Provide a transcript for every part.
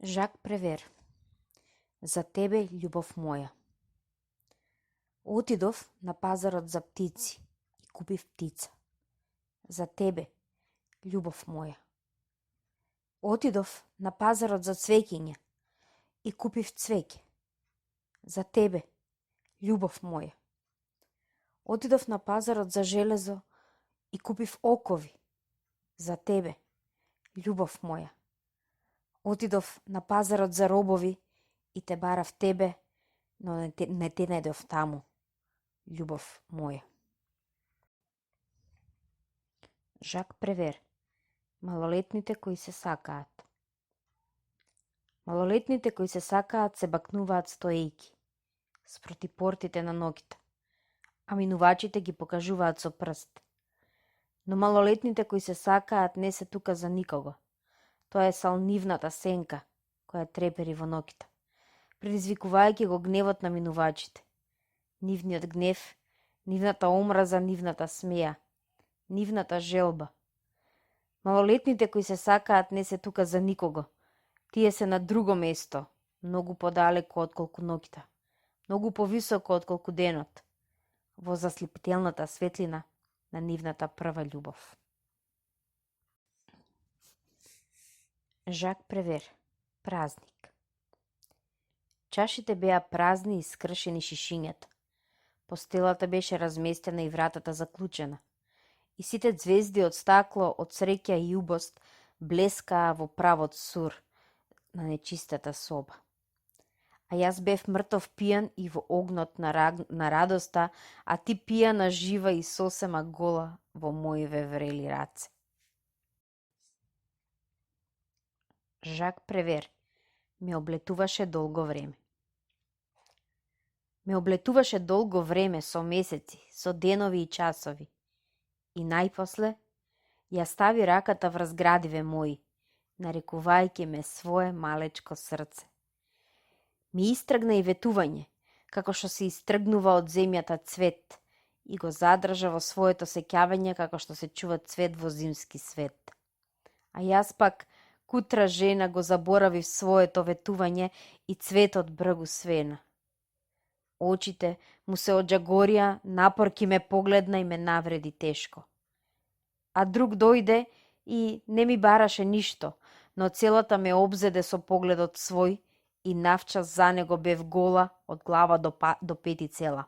Жак Превер. За тебе, љубов моја. Отидов на пазарот за птици и купив птица. За тебе, љубов моја. Отидов на пазарот за цвеќиња и купив цвеќе. За тебе, љубов моја. Отидов на пазарот за железо и купив окови. За тебе, љубов моја. Отидов на пазарот за робови и те барав тебе, но не те најдов таму, љубов моја. Жак Превер. Малолетните кои се сакаат. Малолетните кои се сакаат се бакнуваат стоејки спроти портите на ноќта, а минувачите ги покажуваат со прст. Но малолетните кои се сакаат не се тука за никого. Тоа е салнивната сенка која трепери во ноќта, предизвикувајќи го гневот на минувачите. Нивниот гнев, нивната омраза, нивната смеја, нивната желба. Малолетните кои се сакаат не се тука за никого. Тие се на друго место, многу подалеку отколку ноќта, многу повисоко отколку денот, во заслепителната светлина на нивната прва љубов. Жак Превер. Празник. Чашите беа празни и скршени шишињата. Постелата беше разместена и вратата заклучена. И сите звезди од стакло, од среќа и убост, блескаа во правот сур на нечистата соба. А јас бев мртов пијан и во огнот на радоста, а ти пијана жива и сосема гола во моиве врели раце. Жак Превер. Ме облетуваше долго време. Ме облетуваше долго време со месеци, со денови и часови. И најпосле ја стави раката врз градиве мои, нарекувајќи ме свое малечко срце. Ми истргна и ветување, како што се истргнува од земјата цвет, и го задржа во своето сеќавање како што се чува цвет во зимски свет. А јас пак, кутра жена, го заборавив своето ветување и цветот бргу свена. Очите му се оџагорија, напорки ме погледна и ме навреди тешко. А друг дојде и не ми бараше ништо, но целата ме обзеде со погледот свој и навчас за него бев гола од глава до пети цела.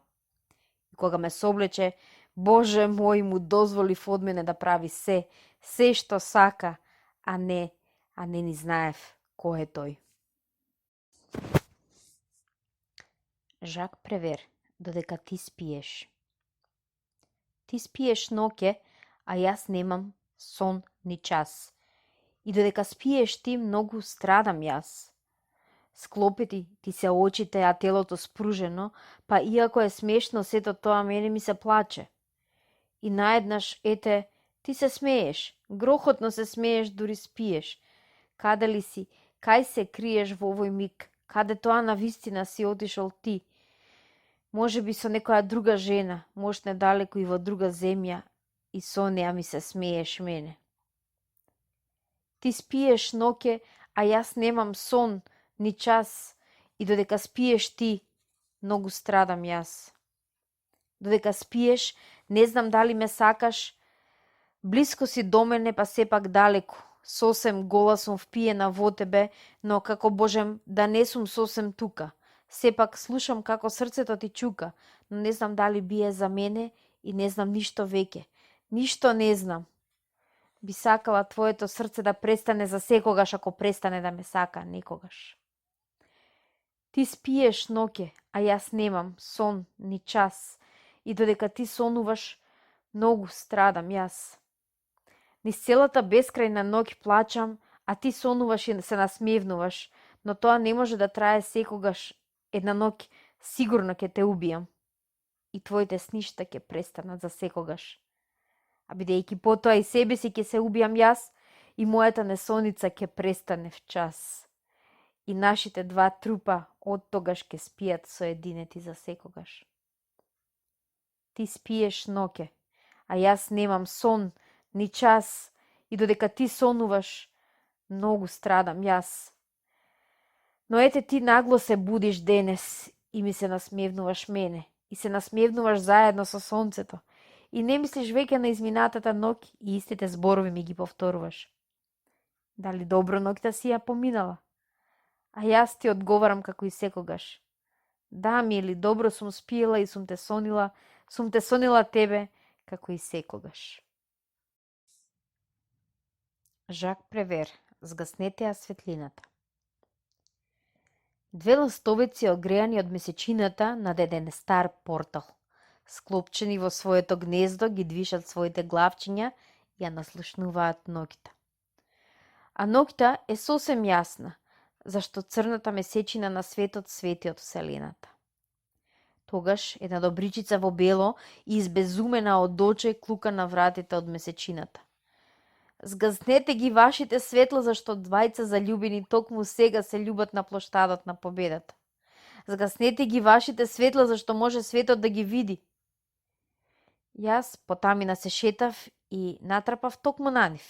И кога ме соблече, Боже мој, му дозволив од мене да прави се што сака, а не ни знаев кој е тој. Жак Превер. Додека ти спиеш. Ти спиеш ноќе, а јас немам сон ни час. И додека спиеш ти, многу страдам јас. Склопети ти се очите, а телото спружено, па иако е смешно сето тоа, мене ми се плаче. И наеднаш, ете, ти се смееш, грохотно се смееш, дури спиеш. Каде ли си, кај се криеш во овој миг, каде тоа навистина си отишол ти? Може би со некоја друга жена, можне далеку и во друга земја, и со неа ми се смееш мене. Ти спиеш ноќе, а јас немам сон, ни час, и додека спиеш ти, многу страдам јас. Додека спиеш, не знам дали ме сакаш, блиско си до мене, па сепак далеку. Сосем гола сум впиена во тебе, но како можем да не сум сосем тука. Сепак слушам како срцето ти чука, но не знам дали бие за мене и не знам ништо веќе. Ништо не знам. Би сакала твоето срце да престане за секогаш, ако престане да ме сака некогаш. Ти спиеш ноќе, а јас немам сон ни час, и додека ти сонуваш, многу страдам јас. Низ целата бескрајна ноќ плачам, а ти сонуваш и се насмевнуваш, но тоа не може да трае секогаш. Една ноќ сигурно ќе те убијам. И твоите сништа ќе престанат за секогаш. А бидејќи потоа и себе си ќе се убијам јас, и мојата несоница ќе престане в час. И нашите два трупа од тогаш ќе спијат соединети за секогаш. Ти спиеш ноќе, а јас немам сон ни час, и додека ти сонуваш, многу страдам јас. Но ете ти нагло се будиш денес и ми се насмевнуваш мене, и се насмевнуваш заедно со сонцето, и не мислиш веќе на изминатата ноќ и истите зборови ми ги повторуваш. Дали добро ноќта си ја поминала? А јас ти одговарам како и секогаш. Да, мили, добро сум спиела и сум те сонила тебе како и секогаш. Жак Превер, Згаснете ја светлината. Две ластовици огреани од месечината над еден стар портал. Склопчени во своето гнездо ги движат своите главчиња и ја наслушнуваат ноќта. А ноќта е сосем јасна, зашто црната месечина на светот свети од вселената. Тогаш една добричица во бело и избезумена од очи клука на вратите од месечината. Згаснете ги вашите светла, зашто двајца заљубени токму сега се љубат на плоштадот на победата. Згаснете ги вашите светла, зашто може светот да ги види. Јас потамина се шетав и натрапав токму на нив.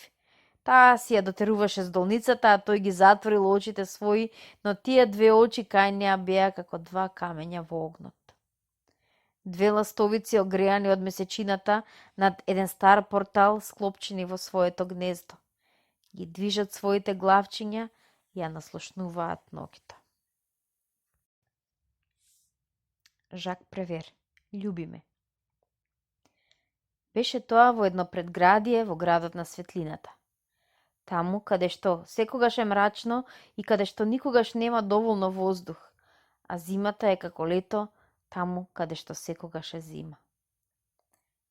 Таа си ја дотеруваше здолницата, а тој ги затворил очите своји, но тие две очи кај неа беа како два камења во огнот. Две ластовици огреани од месечината над еден стар портал склопчени во своето гнездо. Ги движат своите главчиња и ја наслушнуваат ноќта. Жак Превер, Љуби ме. Беше тоа во едно предградие во градот на светлината. Таму каде што секогаш е мрачно и каде што никогаш нема доволно воздух, а зимата е како лето, таму каде што секогаш е зима.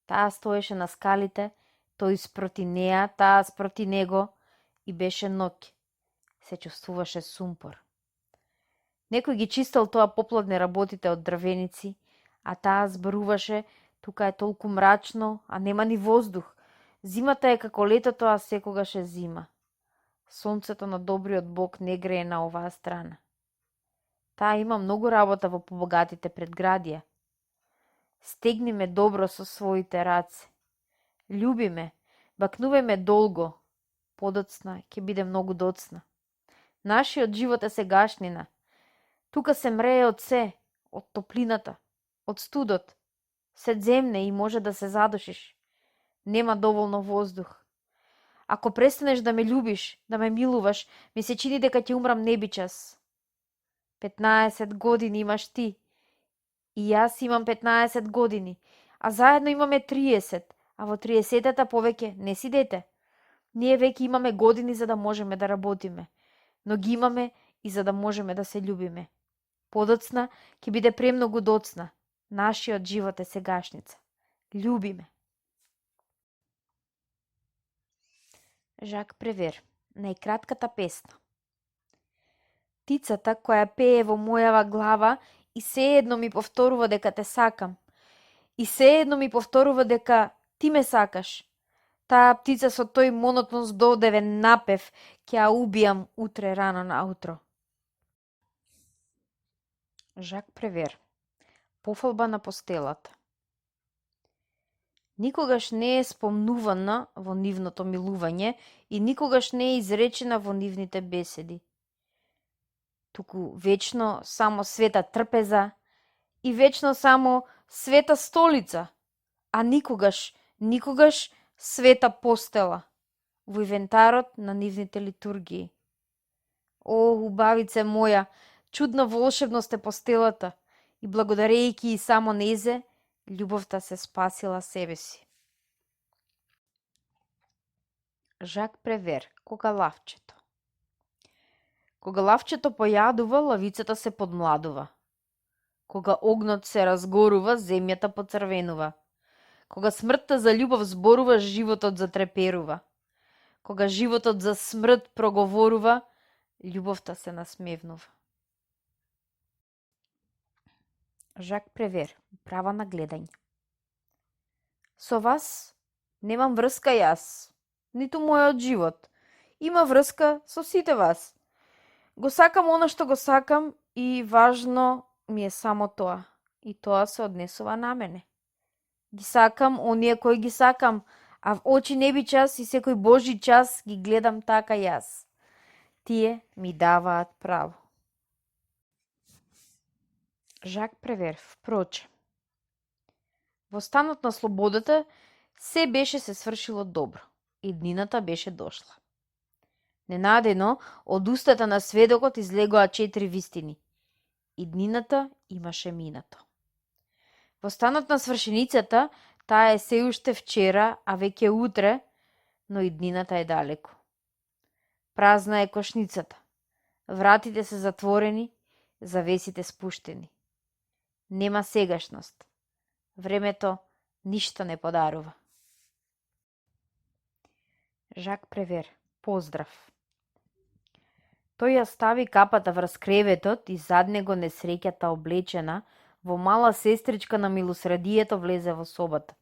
Таа стоеше на скалите, тој спроти неа, таа спроти него и беше ноќ. Се чувствуваше сумпор. Некој ги чистел тоа поплодне работите од дрвеници, а таа зборуваше, тука е толку мрачно, а нема ни воздух. Зимата е како летото, а секогаш е зима. Сонцето на добриот Бог не грее на оваа страна. Таа има многу работа во побогатите предградија. Стегни ме добро со своите раце. Љуби ме, бакнувај ме долго. Подоцна ќе биде многу доцна. Нашиот живот е сегашнина. Тука се мрее од се, од топлината, од студот. Се земне и може да се задушиш. Нема доволно воздух. Ако престанеш да ме љубиш, да ме милуваш, ми се чини дека ќе умрам небичас. 15 години имаш ти. И јас имам 15 години, а заедно имаме 30, а во 30-тата повеќе не си дете. Ние веќе имаме години за да можеме да работиме, но ги имаме и за да можеме да се љубиме. Подоцна ќе биде премногу доцна. Нашиот живот е сегашница. Љуби ме. Жак Превер, најкратката песна. Птицата која пее во мојава глава и сеедно ми повторува дека те сакам. И сеедно ми повторува дека ти ме сакаш. Таа птица со тој монотон здодевен напев ќе ја убијам утре рано наутро. Жак Превер, Пофалба на постелата. Никогаш не е спомнувана во нивното милување и никогаш не е изречена во нивните беседи. Туку вечно само света трпеза и вечно само света столица, а никогаш света постела во инвентарот на нивните литургии. О, убавице моја, чудна волшебност е постелата и благодарејќи и само незе, љубовта се спасила себе си. Жак Превер, Кога лавчето. Кога лавчето појадува, лавицата се подмладува. Кога огнот се разгорува, земјата поцрвенува. Кога смртта за љубов зборува, животот затреперува. Кога животот за смрт проговорува, љубовта се насмевнува. Жак Превер, Права на гледање. Со вас немам врска јас, ниту мојот живот. Има врска со сите вас. Го сакам она што го сакам и важно ми е само тоа. И тоа се однесува на мене. Ги сакам оние кои ги сакам, а в очи неби час и секој Божи час ги гледам така јас. Тие ми даваат право. Жак Превер, впрочем. Во станот на слободата се беше се свршило добро и днината беше дошла. Ненадено, од устата на сведокот излегоа 4 вистини и днината имаше минато. Во станот на свршеницата, таа е се уште вчера, а веќе утре, но и днината е далеку. Празна е кошницата, вратите се затворени, завесите спуштени. Нема сегашност. Времето ништо не подарува. Жак Превер, поздрав. Тој ја стави капата врз креветот и зад него несреќата облечена во мала сестричка на милосредието влезе во собата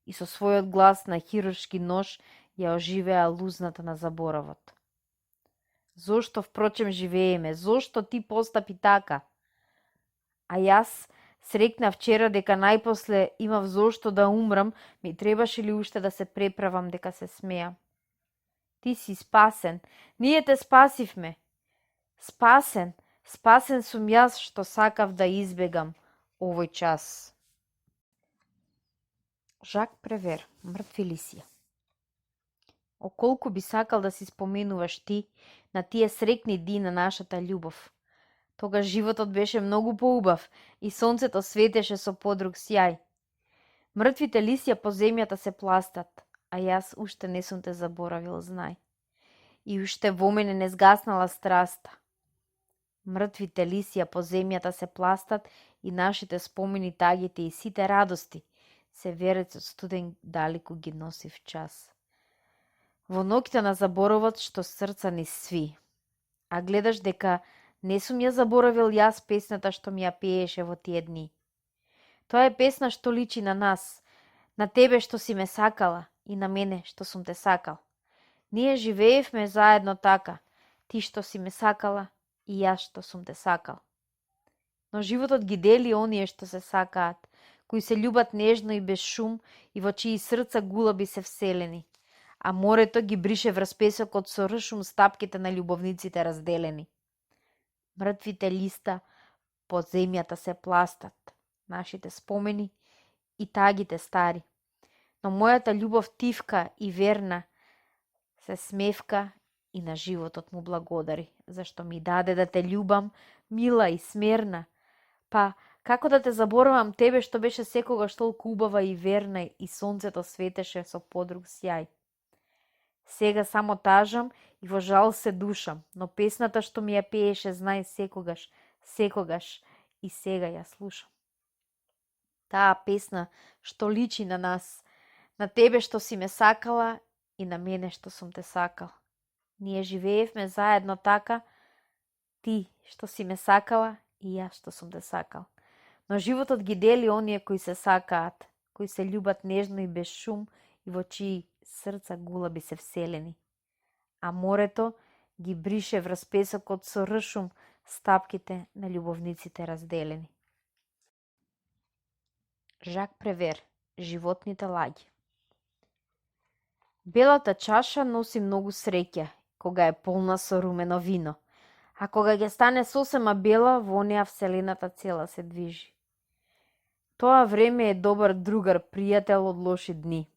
и со својот глас на хируршки нож ја оживеа лузната на заборавот. Зошто впрочем живееме? Зошто ти постапи така? А јас срекнав вчера дека најпосле имав зошто да умрам, ми требаше ли уште да се преправам дека се смеам? Ти си спасен, ние те спасивме. Спасен сум јас што сакав да избегам овој час. Жак Превер, мртви лисија. Околку би сакал да си споменуваш ти на тие срекни дни на нашата љубов. Тогаш животот беше многу поубав и сонцето светеше со подруг сјај. Мртвите лисија по земјата се пластат, а јас уште не сум те заборавил, знај. И уште во мене не сгаснала страста. Мртвите лисија по земјата се пластат и нашите спомени, тагите и сите радости се верецот студен далеку ги носи в час. Во ноќта на заборовот што срца ни сви. А гледаш дека не сум ја заборавил јас песната што ми ја пееше во тие дни. Тоа е песна што личи на нас, на тебе што си ме сакала и на мене што сум те сакал. Ние живеевме заедно така, ти што си ме сакала и јас што сум те сакал. Но животот ги дели оние што се сакаат, кои се љубат нежно и без шум и во чии срца гулаби се вселени, а морето ги брише врз песокот со ршум стапките на љубовниците разделени. Мртвите листа по земјата се пластат, нашите спомени и тагите стари, но мојата љубов тивка и верна се смевка и на животот му благодари, зашто ми даде да те љубам, мила и смерна. Па, како да те заборавам тебе што беше секогаш толку убава и верна и сонцето светеше со подруг сјај. Сега само тажам и во жал се душам, но песната што ми ја пееше знај секогаш и сега ја слушам. Таа песна што личи на нас, на тебе што си ме сакала и на мене што сум те сакал. Ние живеевме заедно така, ти што си ме сакала и јас што сум те сакал. Но животот ги дели оние кои се сакаат, кои се љубат нежно и без шум и во чии срца гулаби се вселени. А морето ги брише врз песокот со ршум стапките на љубовниците разделени. Жак Превер, животните лаги. Белата чаша носи многу среќа кога е полна со румено вино, а кога ќе стане сосема бела, во неа вселената цела се движи. Тоа време е добар другар, пријател од лоши дни.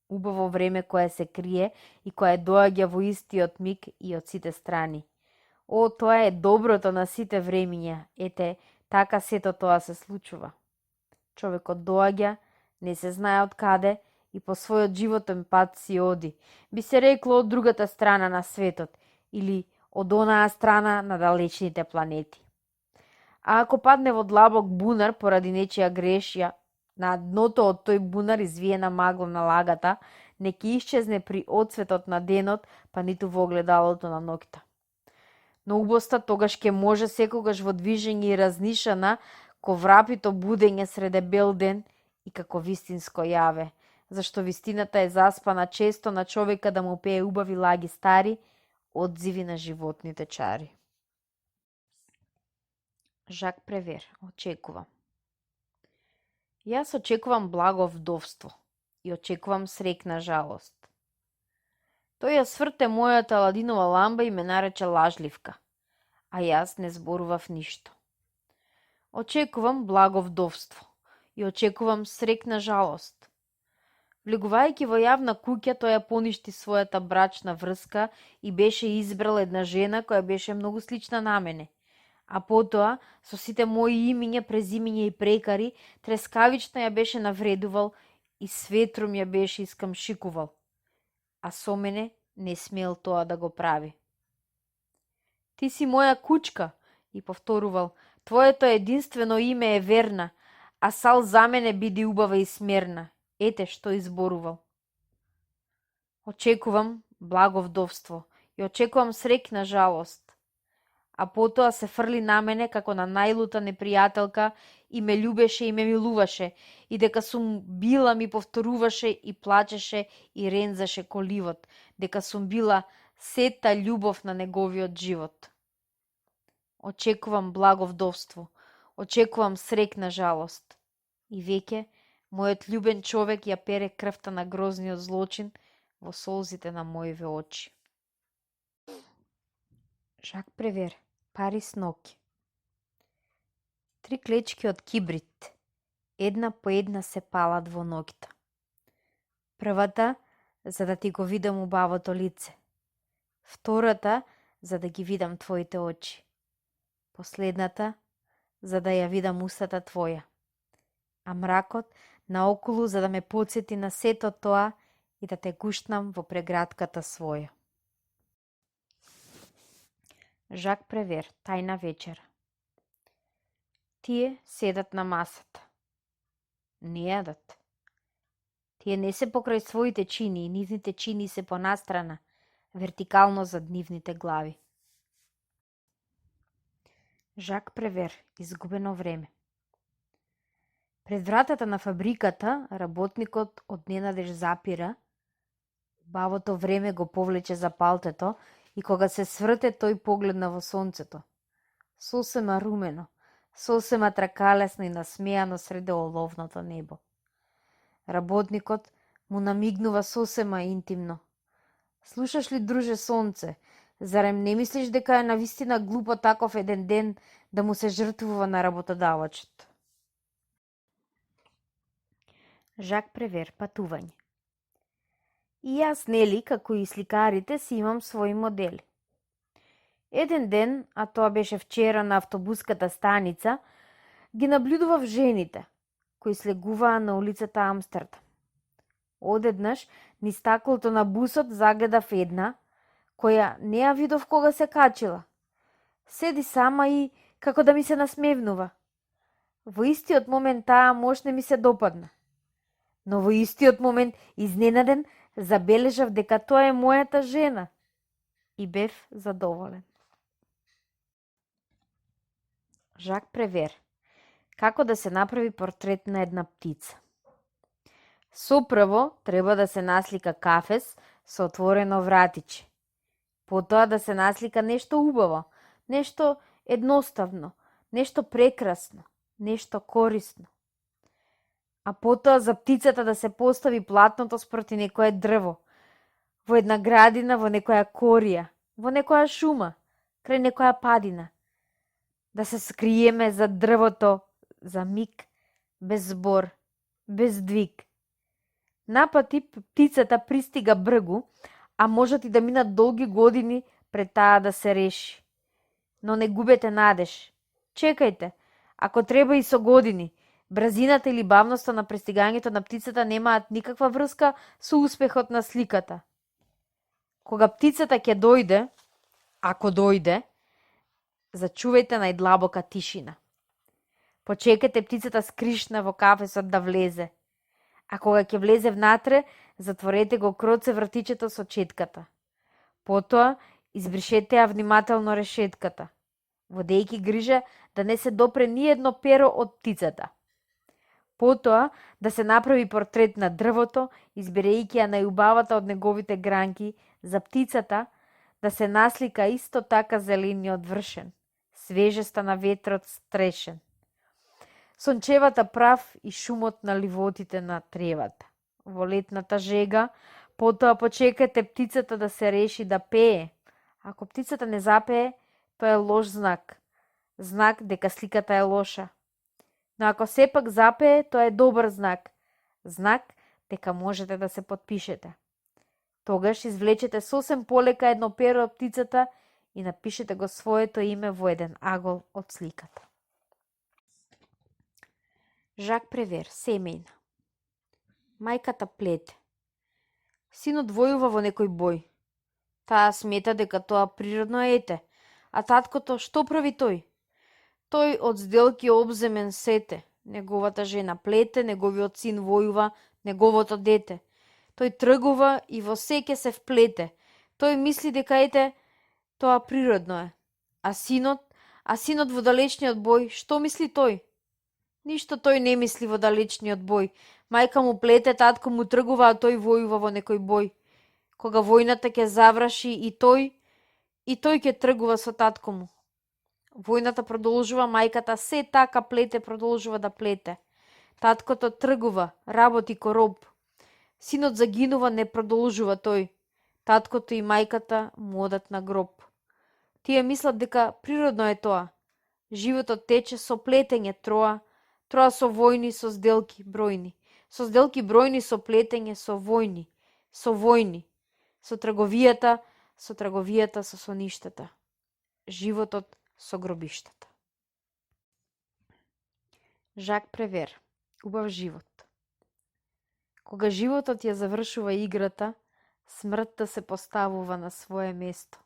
Убаво време кое се крие и кое доаѓа во истиот миг и од сите страни. О, тоа е доброто на сите времиња, ете, така сето тоа се случува. Човекот доаѓа, не се знае од каде, и по својот животен пат си оди. Би се рекло од другата страна на светот, или од онаа страна на далечните планети. А ако падне во длабок бунар поради нечија грешја, на дното од тој бунар извиена магла на лагата, не ќе исчезне при одсветот на денот, па ниту во огледалото на ноќта. Но убоста тогаш ќе може секогаш во движење и разнишана, ко врапито будење среде бел ден и како вистинско јаве, зашто вистината е заспана често на човека да му пее убави лаги стари, одзиви на животните чари. Жак Превер, очекувам. Јас очекувам благо вдовство и очекувам срекна жалост. Тој ја сврте мојата ладинова ламба и ме нарече лажливка, а јас не зборував ништо. Очекувам благо вдовство и очекувам срекна жалост. Влегувајќи во јавна куќа, тој ја поништи својата брачна врска и беше избрал една жена која беше многу слична на мене. А потоа, со сите мои имиња, презимиња и прекари, трескавично ја беше навредувал и с ветром ја беше искамшикувал. А со мене не смел тоа да го прави. Ти си моја кучка, и повторувал, твоето единствено име е верна, а сал за мене биди убава и смерна. Ете што изборувал. Очекувам благо вдовство и очекувам срекна жалост. А потоа се фрли на мене како на најлута непријателка и ме љубеше и ме милуваше, и дека сум била ми повторуваше и плачеше и рензаше коливот, дека сум била сета љубов на неговиот живот. Очекувам благо вдовство, очекувам срекна жалост. И веќе, мојот љубен човек ја пере крвта на грозниот злочин во солзите на моиве очи. Жак Превер, Парис ноќе. 3 клечки од кибрит, една по една се палат во ноќта. Првата, за да ти го видам убавото лице. Втората, за да ги видам твоите очи. Последната, за да ја видам устата твоја. А мракот наоколу, за да ме потсети на сето тоа и да те гуштнам во прегратката своја. Жак Превер, тајна вечера. Тие седат на масата. Не јадат. Тие не се покрај своите чини и нивните чини се понастрана, вертикално зад нивните глави. Жак Превер, изгубено време. Пред вратата на фабриката работникот одненадеж запира, бавото време го повлече за палтето и кога се сврте тој погледна во сонцето. Сосема румено, сосема тракалесно и насмеано среде оловното небо. Работникот му намигнува сосема интимно. Слушаш ли, друже сонце, зарем не мислиш дека е навистина глупо таков еден ден да му се жртвува на работодавачот? Жак Превер, патување. И јас, нели, како и сликарите, си имам своји модели. Еден ден, а тоа беше вчера на автобуската станица, ги наблюдував жените, кои слегуваа на улицата Амстердам. Одеднаш, низ стаклото на бусот загледав една, која не ја видов кога се качила. Седи сама и како да ми се насмевнува. Во истиот момент таа мошне ми се допадна. Но во истиот момент, изненаден, забележав дека тоа е мојата жена и бев задоволен. Жак Превер, како да се направи портрет на една птица. Сопрво треба да се наслика кафес со отворено вратиче. Потоа да се наслика нешто убаво, нешто едноставно, нешто прекрасно, нешто корисно. А потоа за птицата да се постави платното спроти некое дрво, во една градина, во некоја корија, во некоја шума, крај некоја падина. Да се скриеме за дрвото, за миг, без збор, без двиг. Напати птицата пристига бргу, а можат и да минат долги години пред таа да се реши. Но не губете надеж. Чекајте, ако треба и со години. Брзината или бавноста на пристигањето на птицата немаат никаква врска со успехот на сликата. Кога птицата ќе дојде, ако дојде, зачувајте најдлабока тишина. Почекате птицата скришна во кафесот да влезе. А кога ќе влезе внатре, затворете го кроце вратичето со четката. Потоа, избришете ја внимателно решетката, водејќи грижа да не се допре ни едно перо од птицата. Потоа, да се направи портрет на дрвото, изберејќи ја најубавата од неговите гранки, за птицата, да се наслика исто така зелениот вршен, свежеста на ветрот стрешен, сончевата прав и шумот на ливотите на тревата. Во летната жега, потоа почекате птицата да се реши да пее. Ако птицата не запее, тоа е лош знак. Знак дека сликата е лоша. Но ако сепак запее, тоа е добар знак. Знак дека можете да се потпишете. Тогаш извлечете сосем полека едно перо од птицата и напишете го своето име во еден агол од сликата. Жак Превер, семејна. Мајката плете. Синот војува во некој бој. Таа смета дека тоа природно ете, а таткото што прави тој? Тој од сделки обземен сете. Неговата жена плете, неговиот син војува, неговото дете. Тој тргува и во сеќе се вплете. Тој мисли дека ете, тоа природно е. А синот во далечниот бој, што мисли тој? Ништо тој не мисли во далечниот бој. Мајка му плете, татко му тргува, а тој војува во некој бој. Кога војната ќе заврши и тој ќе тргува со татко му. Војната продолжува, мајката се така плете, продолжува да плете. Таткото тргува, работи ко роб. Синот загинува, не продолжува тој. Таткото и мајката му одат на гроб. Тие мислат дека природно е тоа. Животот тече со плетење троа со војни, со сделки бројни. Со сделки бројни, со плетење, со војни. Со трговијата, со соништата. Животот со гробиштата. Жак Превер, убав живот. Кога животот ја завршува играта, смртта се поставува на свое место.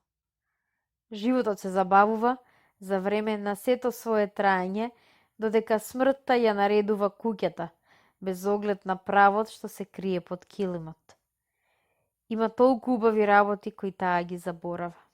Животот се забавува за време на сето свое траење, додека смртта ја наредува куќата, без оглед на правот што се крие под килимот. Има толку убави работи кои таа ги заборава.